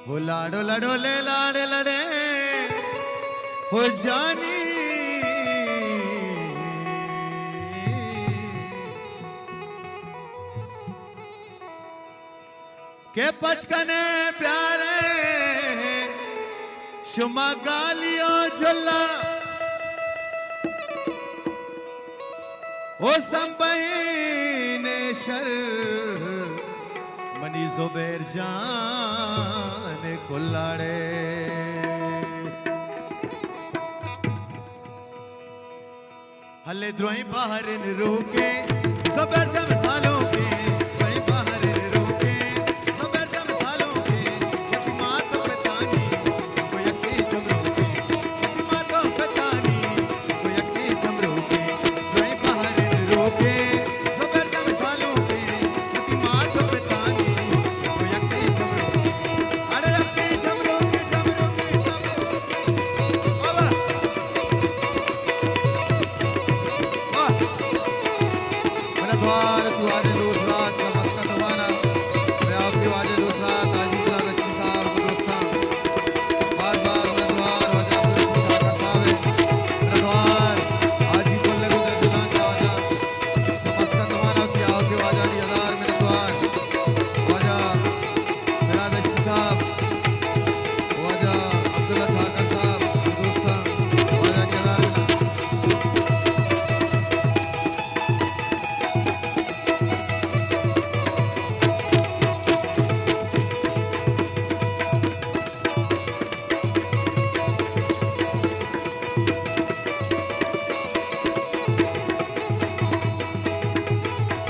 او لاڑو لڑو لے لاڑے لڑے، او جانی کہ پچ کنے پیارے شما گالی او جھلا۔ او سمبہین شر منی زبیر جان کلاڑے۔ ہلے درائیں بہرن روکیں، زبیر جان سالونکیں، درائیں بہرن روکیں، زبیر جان سالونکیں، وتی مات و پتانی، کو یکیں چمروکیں، وتی مات و پتانی، کو یکیں چمروکیں، درائیں بہرن روکیں، زبیر جان سالونکیں، وتی مات و پتانی، کو یکیں چمروکیں۔ اڑے یکیں چمروکیں، چمروکیں، چمروکیں۔ بابا۔ واہ۔ منتوار تو واجہ دوست رات کا مسکت زمانہ۔ میں آپ کے واجہ دوست رات حاجی بلا رشید صاحب کو دوستاں۔ باز باز منتوار واجہ عبدالرشید صاحب کا صاحب ہے۔ منتوار حاجی بلا رشید صاحب کا واجہ۔ مسکت زمانہ کی آپ کے واجہ دی ہزار منتوار۔ واجہ سراج عشق صاحب، واجہ عبداللہ ٹھاکر صاحب، دوستاں، واجہ کردار۔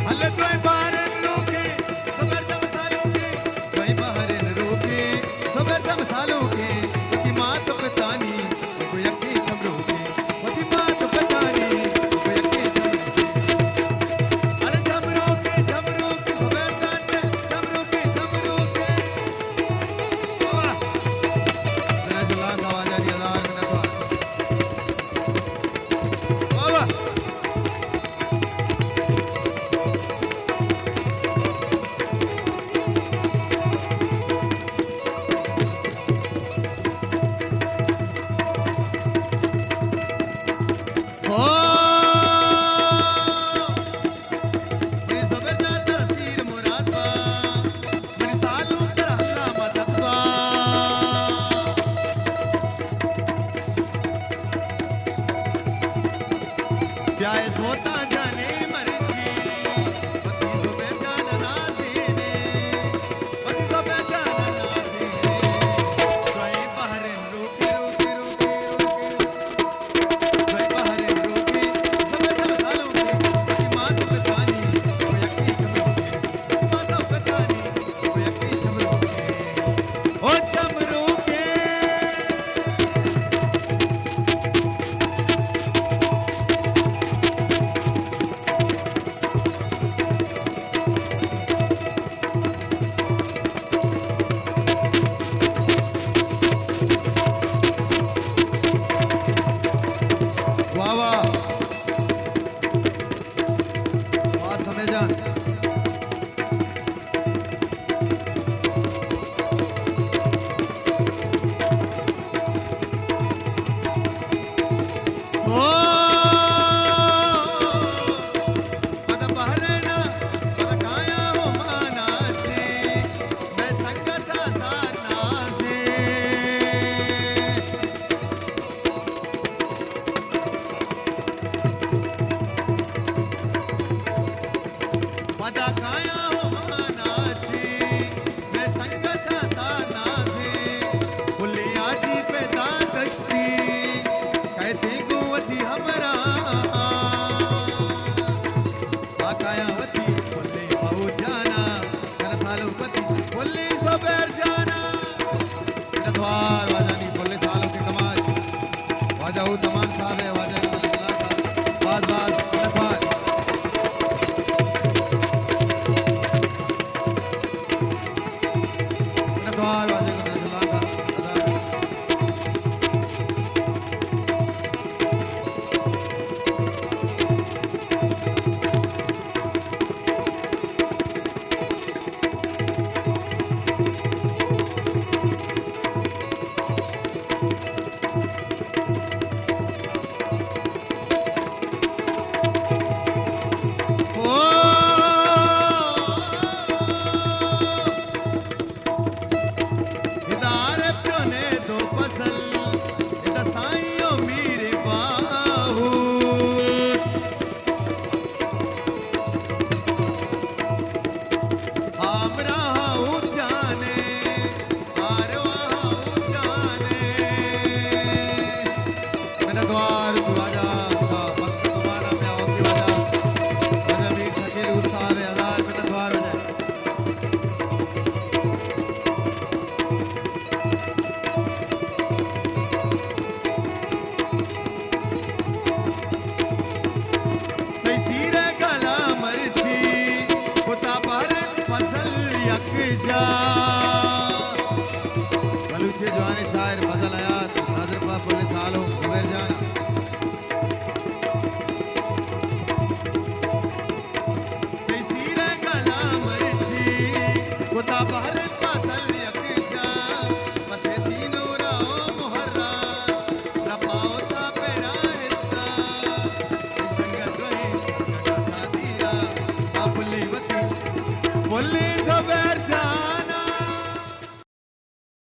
ہلے دوئیں بہرن روکیں، زبیر جان سالونکیں، دوئیں بہرن روکیں، زبیر جان سالونکیں، وتی مات و پتانی، کو یکیں چمروکیں، وتی مات و پتانی، کو یکیں چمروکیں۔ ارے چمروکیں، چمروکیں، زبیر جان چمروکیں، چمروکیں۔ واہ۔ ذرا جلال آواز آ رہی ہے، ہزار منت واہ۔ واہ واہ۔ او، منی زبیر جان ترا سیر مراد با، منی سالونک ترا اللہ مدد با۔ بیا اے سوتاں جنیں مرچی، وتی زبیر جان ءَ نازینے، وتی زبیر جان ءَ نازینے۔ دوئیں بہرن روکیں، روکیں، روکیں، روکیں۔ دوئیں بہرن روکیں، زبیر جان سالونکیں، وتی مات ءُ پتانی، وتی یکیں چمروکیں، وتی مات ءُ پتانی، وتی یکیں چمروکیں۔ او چمروکیں۔ واہ واہ۔ واہ سمے جان۔ او، پد بہرن ءَ، پد کایاں عمان ءَ چہ، مئے سنگت ءَ سار نازیں۔ پدا کایاں عمان ءَ چہ، مئے سنگت ءَ سار نازیں۔ پلیں حاجی پیدا دشتی، کئیتیں گوں وتی ہمراہ۔ آ کایاں وتی پلیں بہو جان ءَ، کن سالونک وتی پلیں زبیر جان ءَ۔ منتوار واجہانی پلیں سالونکیں کماش، واجہ ہوت امان صاحب ءِ، واجہ رحمت اللہ صاحب، باز باز منتوار۔ منتوار واجہ رحمت اللہ صاحب۔ بلوچی جوانیں شاعر فضل حیات، نادر پاک پل سالو، زبیر جان۔ تئی سیر ءِ گل ءَ مرچی، کتا بحر ءِ پاسل